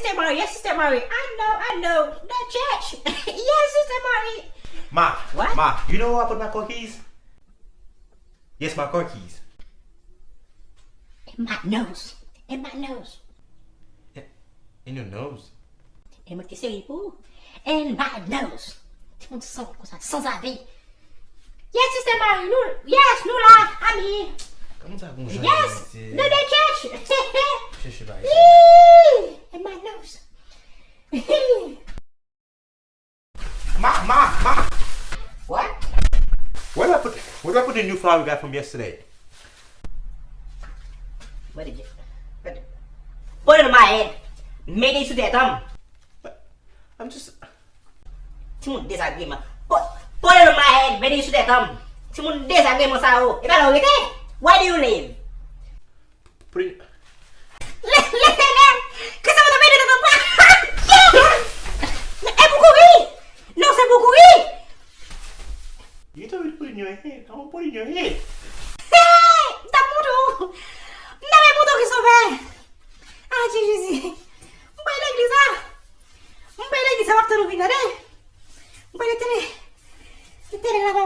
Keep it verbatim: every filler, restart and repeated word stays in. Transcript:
Sister Mary, yes, Sister Mary. I know, I know. The church. Yes, Sister Mary. Ma, What? Ma, you know who I put my car keys? Yes, my car keys. In my nose. In my nose. In your nose. E mwen ki te seri pou ou. In my nose. Ti moun san konsa, sanzave. Yes, Sister Mary, nou, yes, nou la, ami. Kòman sa gon jan Yes, se nou de church. Chèche pa. Yee, in my nose. Ma, ma, ma. What? Where do I put where do I put the new flower we got from yesterday? What did you? What did, put it on my head. Mete sou tèt an. I'm just Ti moun dezagreman. Put, put it on my head. Mete sou tèt an. Ti moun dezagreman sa yo. E pa la w rete? Where do you live? put it Letènèl, ke sa mwen mete nan pa. E pou kouri. Non, se pou kouri. You told me to put it in your head. I'm gonna put it in your head. Hey, m t ap montre w. M t ap montre w ki sove. Adye Jezi. M prale legliz la. M prale legliz la, w ap tann ou vin tande. M prale tande. Letènèl la pa